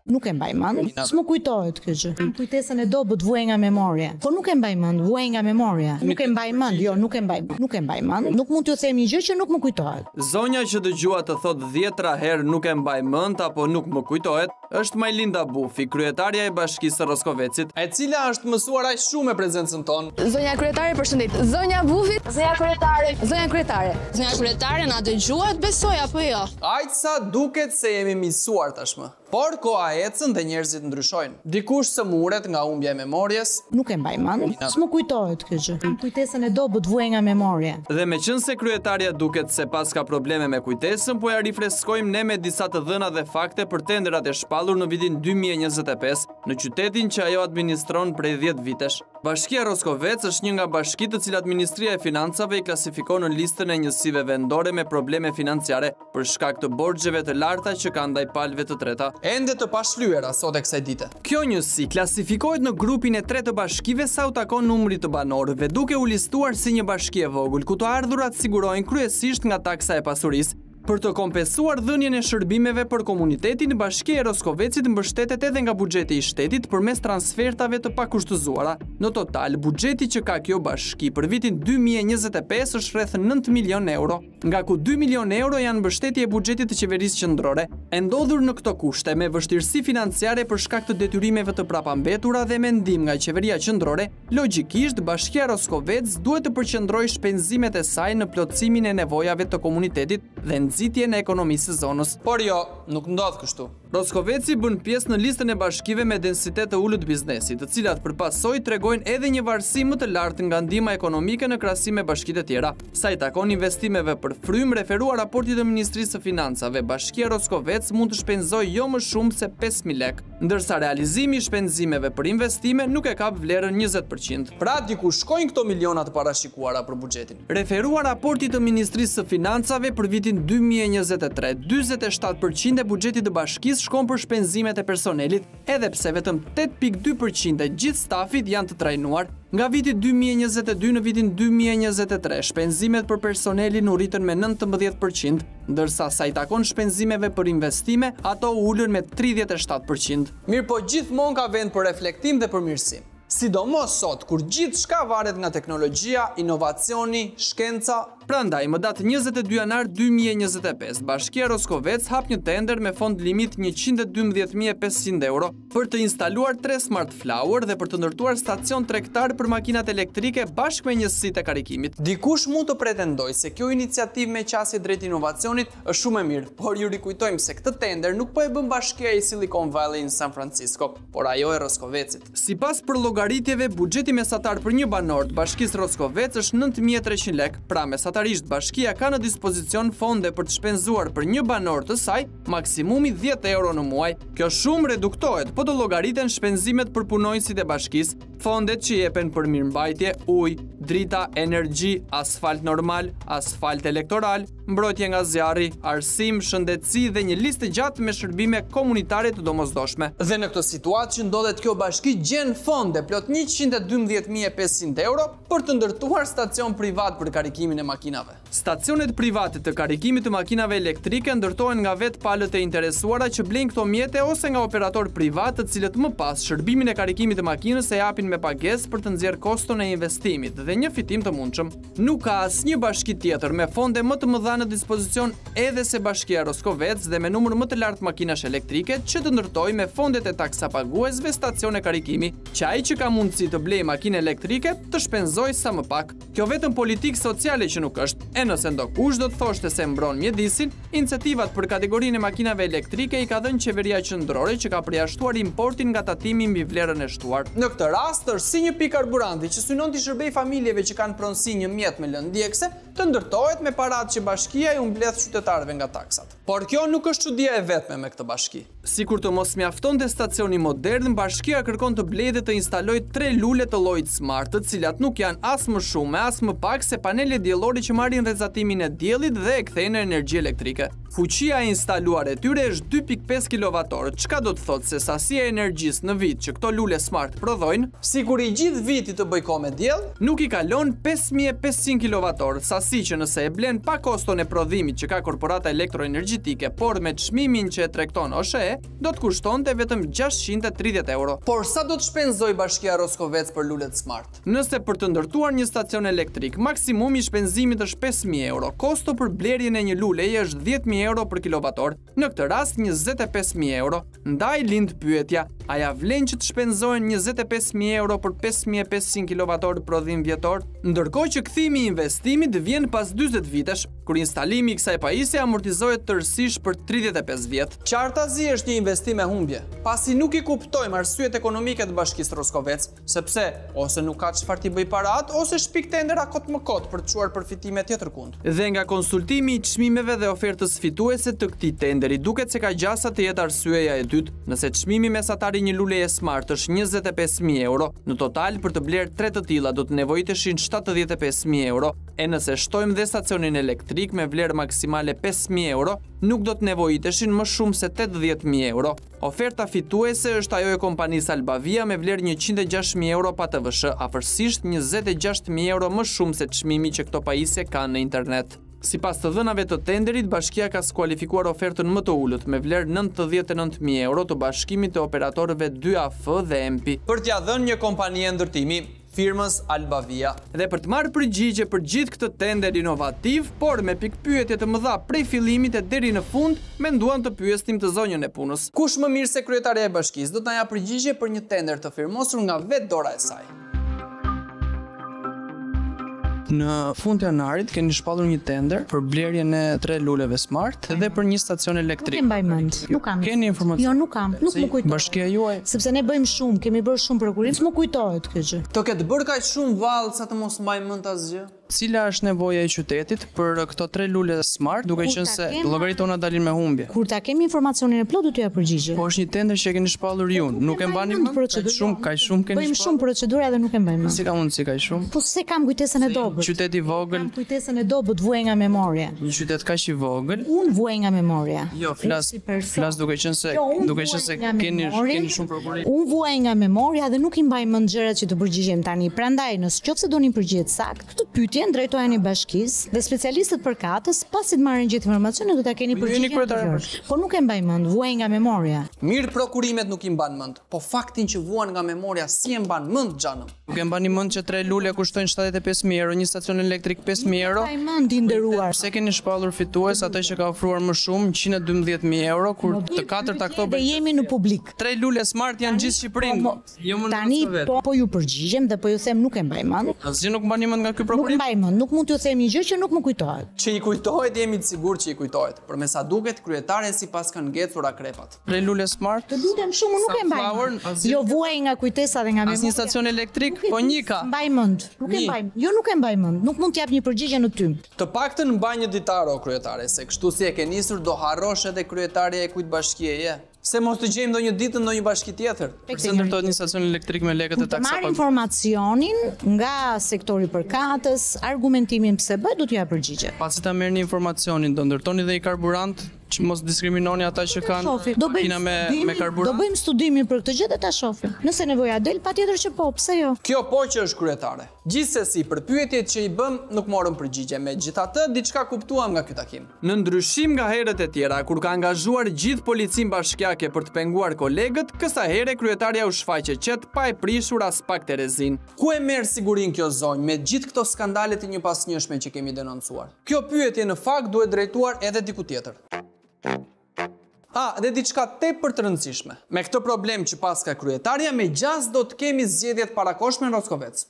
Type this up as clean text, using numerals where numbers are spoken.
Nuk e mbaj mend. S'më kujtohet kjo gjë. Kam kujtesën e dobët, vuaj nga memoria. Po nuk e mbaj mend, vuaj nga memoria. Nuk e mbaj mend, jo, nuk e mbaj mend. Nuk e mbaj mend. Nuk mund t'ju them një gjë që nuk më kujtohet. Zonja që dëgjuat të thotë dhjetra herë nuk e mbaj mend apo nuk më kujtohet, është Majlinda Bufi, kryetarja e Bashkisë së Roskovecit. E cila është mësuar aq shumë me prezencën tonë. Zonja kryetare, përshëndetje. Zonja Bufi. Zonja kryetare. Zonja kryetare. Zonja kryetare, na dëgjuat besoj apo jo? Aq sa duket se jemi miqësuar tashmë. Por koha ecën dhe njerëzit ndryshojnë. Dikush sëmuret nga humbja e memorjes. Nuk e mbaj mend. S'më kujtohet kjo gjë. Kam kujtesën e dobët, vuaj nga memoria. Dhe meqenëse kryetarja duket se paska probleme me kujtesën, po ja rifreskojmë ne me disa të dhëna dhe fakte për tenderat e shpallur në vitin 2025 në qytetin që ajo administron prej 10 vitesh. Bashkia Roskovec është një nga bashkitë të cilat Ministria e Financave i klasifikon në listën e njësive vendore me probleme financiare për shkak të borxheve të larta që ka ndaj palëve të treta. Ende të pashlyera sot e kësaj dite. Kjo njësi klasifikohet në grupin e tretë të bashkive sa u takon numrit të banorëve, duke u listuar si një bashki e vogël, ku të ardhurat sigurohen kryesisht nga taksa e pasurisë. Për të kompensuar dhënien e shërbimeve për komunitetin, Bashkia e Roskovecit mbështetet edhe nga buxheti i shtetit përmes transfertave të pakushtëzuara. Në total, buxheti që ka kjo bashki për vitin 2025 është rreth 9 milionë euro, nga ku 2 milionë euro janë mbështetje e buxhetit të qeverisë qendrore. E ndodhur në këto kushte, me vështirësi financiare për shkak të detyrimeve të prapambetura dhe me ndihmë nga qeveria qendrore, Logjikisht, Bashkia Roskovec duhet të përqendrojë shpenzimet e saj në plotësimin e nevojave të komunitetit dhe nxitjen e ekonomisë së zonës. Por jo, nuk ndodh kështu. Roskoveci bën pjesë në listën e bashkive me densitet të ulët biznesi, të cilat për pasojë tregojnë edhe një varësi më të lartë nga ndihma ekonomike në krahasim me bashkitë e tjera. Sa i takon investimeve për frymë, referuar raportit të Ministrisë së Financave, Bashkia Roskovec mund të shpenzojë jo më shumë se 5000 lekë. Ndërsa realizimi i shpenzimeve për investime nuk e kap vlerën 20%. Pra diku shkojnë këto miliona të parashikuara për buxhetin. Referuar raportit të Ministrisë së Financave për vitin 2023, 47% e buxhetit të bashkisë shkon për shpenzimet e personelit, edhe pse vetëm 8.2% e gjithë stafit janë të trajnuar. Nga viti 2022 në vitin 2023, shpenzimet për personelin u rritën me 19%, ndërsa sa i takon shpenzimeve për investime, ato u ulën me 37%. Mirëpo gjithmonë ka vend për reflektim dhe përmirësim. Sidomos sot, kur gjithçka varet nga teknologjia, inovacioni, shkenca. Prandaj, më datë 22 janar 2025, Bashkia Roskovec hap një tender me fond limit 112.500 euro për të instaluar tre smart flower dhe për të ndërtuar stacion tregtar për makinat elektrike bashkë me njësitë e karikimit. Dikush mund të pretendojë se kjo iniciativë me qasje drejt inovacionit është shumë e mirë, por ju rikujtojmë se këtë tender nuk po e bën bashkia e Silicon Valley në San Francisco, por ajo e Roskovecit. Sipas përllogaritjeve, buxheti mesatar për një banor të Bashkisë Roskovec është 9300 lekë, pra mesatarisht bashkia ka në dispozicion fonde për të shpenzuar për një banor të saj maksimumi 10 euro në muaj. Kjo shumë reduktohet po të llogariten shpenzimet për punonjësit e bashkisë, fondet që jepen për mirëmbajtje, ujë, drita, energji, asfalt normal, asfalt elektoral, mbrojtje nga zjarri, arsim, shëndetësi dhe një listë të gjatë me shërbime komunitare të domosdoshme. Dhe në këtë situatë që ndodhet kjo bashki gjen fonde plot 112.500 euro për të ndërtuar stacion privat për karikimin e makinave. Stacionet private të karikimit të makinave elektrike ndërtohen nga vetë palët e interesuara që blejnë këto mjete ose nga operatorë privat të cilët më pas shërbimin e karikimit të makinës e japin me pagesë për të nxjerrë koston e investimit dhe një fitim të mundshëm. Nuk ka asnjë bashki tjetër me fonde më të mëdha në dispozicion edhe se Bashkia Roskovec dhe me numër më të lartë makinash elektrike që të ndërtojë me fondet e taksapaguesve stacione karikimi, që ai që ka mundësi të blejë makinë elektrike të shpenzojë sa më pak. Kjo vetëm politikë sociale që nuk është. E nëse ndokush do të thoshte se mbron mjedisin, incentivat për kategorinë e makinave elektrike i ka dhënë qeveria qendrore që ka përjashtuar importin nga tatimi mbi vlerën e shtuar. Në këtë rast është si një pikë karburanti që synon t'i shërbejë familjeve që kanë pronësi një mjet me lëndë djegëse, të ndërtohet me paratë që bashkia ju mbledh qytetarëve nga taksat. Por kjo nuk është çudia e vetme me këtë bashki. Sikur të mos mjaftonte stacioni modern, bashkia kërkon të blejë dhe të instalojë tre lule të llojit smart, të cilat nuk janë as më shumë e as më pak se panele diellore që marrin rrezatimin e diellit dhe e kthejnë në energji elektrike. Fuqia e instaluar e tyre është 2.5 kilovatorë, çka do të thotë se sasia e energjisë në vit që këto lule smart prodhojnë, sikur i gjithë viti të bëjë kohë me diell, nuk i kalon 5500 kilovatorë, sasi që nëse e blen pa koston e prodhimit që ka korporata elektroenergjetike, por me çmimin që e tregton OSHEE, do të kushtonte vetëm 630 euro. Por sa do të shpenzojë Bashkia Roskovec për lulet smart? Nëse për të ndërtuar një stacion elektrik, maksimumi i shpenzimit është 5.000 euro, kosto për blerjen e një luleje është 10.000 euro për kilovator, në këtë rast 25.000 euro. Ndaj lind pyetja, a ja vlen që të shpenzohen 25.000 euro për 5.500 kilovator prodhim vjetor? Ndërkohë që kthimi i investimit vjen pas 40 vitesh, kur instalimi i kësaj pajisje amortizohet tërësisht për 35 vjet. Qartazi është një investim me humbje, pasi nuk i kuptojmë arsyet ekonomike të Bashkisë Roskovec, Sepse, ose nuk ka çfarë t'i bëjë paratë, ose shpik tendera kot më kot për të çuar përfitime tjetërkund. Dhe nga konsultimi i çmimeve dhe ofertës fituese të këtij tenderi, duket se ka gjasa të jetë arsyeja e dytë. Nëse çmimi mesatar i një luleje smart është 25.000 euro, në total për të blerë tre të tilla do të nevojiteshin 75.000 euro, e nëse shtojmë dhe stacionin elektrik me vlerë maksimale 5.000 euro, nuk do të nevojiteshin më shumë se 80.000 euro. Oferta fituese është ajo e kompanisë Albavia me vlerë 106.000 euro pa TVSH, afërsisht 26.000 euro më shumë se çmimi që këto pajisje kanë në internet. Sipas të dhënave të tenderit, bashkia ka skualifikuar ofertën më të ulët me vlerë 99.000 euro të bashkimit të operatorëve 2AF dhe EMPI. Për t'ia dhënë një kompanie ndërtimi, firmës Albavia. Dhe për të marrë përgjigje për gjithë këtë tender inovativ, por me pikëpyetje të mëdha prej fillimit e deri në fund, menduam të pyesnim të zonjën e punës. Kush më mirë se kryetarja e bashkisë do të na japë përgjigje për një tender të firmosur nga vetë dora e saj? Në fund të janarit keni shpallur një tender për blerjen e tre luleve smart dhe për një stacion elektrik. Nuk e mbaj mend. Nuk kam. Keni informacion? Jo, nuk kam. Nuk më kujtohet. Bashkia juaj? Sepse ne bëjmë shumë, kemi bërë shumë prokurim, s'më kujtohet kjo gjë. Të ketë bërë kaq shumë vallë sa të mos mbaj mend asgjë? Cila është nevoja e qytetit për këto tre lule smart, duke qenë se llogaritë tona dalin me humbje? Kur ta kemi informacionin e plotë do t'ju jap përgjigje. Po është një tender që e keni shpallur ju, nuk e mbani mend? Kaq shumë, kaq shumë keni shpallur? Bëjmë shumë procedura dhe nuk e mbaj mend. Si ka mundësi kaq shumë? Po se kam kujtesën e dobët. Qytet i vogël. Kam kujtesën e dobët, vuaj nga memoria. Një qytet kaq i vogël. Unë vuaj nga memoria. Jo, flas, flas duke qenë se jo, duke qenë se keni keni shumë prokurim. Unë vuaj nga memoria dhe nuk i mbaj mend gjërat që të përgjigjem tani. Prandaj, në qoftë se doni përgjigje të saktë, këtë pyetje drejtojeni bashkisë dhe specialistët përkatës, pasi të marrin gjithë informacionin do ta keni po përgjigjen. Po nuk e mbaj mend, vuaj nga memoria. Mirë prokurimet nuk i mban mend, po faktin që vuan nga memoria si e mban mend xhanëm. Nuk e mbani mend që tre lule kushtojnë 75.000 euro, një stacion elektrik 5.000 euro? Nuk e mbaj mend i nderuar. Pse keni shpallur fitues atë që ka ofruar më shumë, 112.000 euro, kur të katërta këto Dhe jemi në publik. Tre lule smart janë gjithë Shqipërinë. Po, jo më Tani po po ju përgjigjem dhe po ju them nuk e mbaj mend. Asgjë nuk mbani mend nga ky prokurim? Nuk mbaj mend, nuk mund t'ju them një gjë që nuk më kujtohet. Që i kujtohet jemi të sigurt që i kujtohet. Për me sa duket kryetares i paskan ngecur akrepat. Tre lule smart. Të lutem shumë, nuk e mbaj. Mend. Jo vuaj nga kujtesa dhe nga memoria. Asnjë stacion elektrik, po një ka. Mbaj mend. Nuk e mbaj. Jo nuk e mbaj mend. Nuk mund të jap një përgjigje në tym. Të paktën mbaj një ditar o kryetare, se kështu si e ke nisur do harrosh edhe kryetarja e kujt bashkie je. Se mos të gjejmë ndonjë ditë në ndonjë bashki tjetër. Pse ndërtohet një stacion elektrik me lekët e taksapaguesve? Të marr informacionin nga sektori përkatës, argumentimin pse bëhet, do t'ju jap përgjigje. Pasi ta merrni informacionin, do ndërtoni dhe një karburant Që mos diskriminoni ata që kanë makina me me karburant. Do bëjmë studimin për këtë gjë dhe ta shohim. Nëse nevoja del, patjetër që po, pse jo? Kjo po që është kryetare. Gjithsesi, për pyetjet që i bëmë nuk morëm përgjigje, megjithatë diçka kuptuam nga ky takim. Në ndryshim nga herët e tjera, kur ka angazhuar gjithë policinë bashkiake për të penguar kolegët, kësaj here kryetarja u shfaq e qetë pa e prishur aspak terezinë. Ku e merr sigurinë kjo zonjë me gjithë këto skandale të njëpasnjëshme që kemi denoncuar? Kjo pyetje në fakt duhet drejtuar edhe diku tjetër. Ah, dhe diçka tepër të rëndësishme. Me këtë problem që paska kryetarja, me gjasë do të kemi zgjedhje të parakohshme në Roskovec.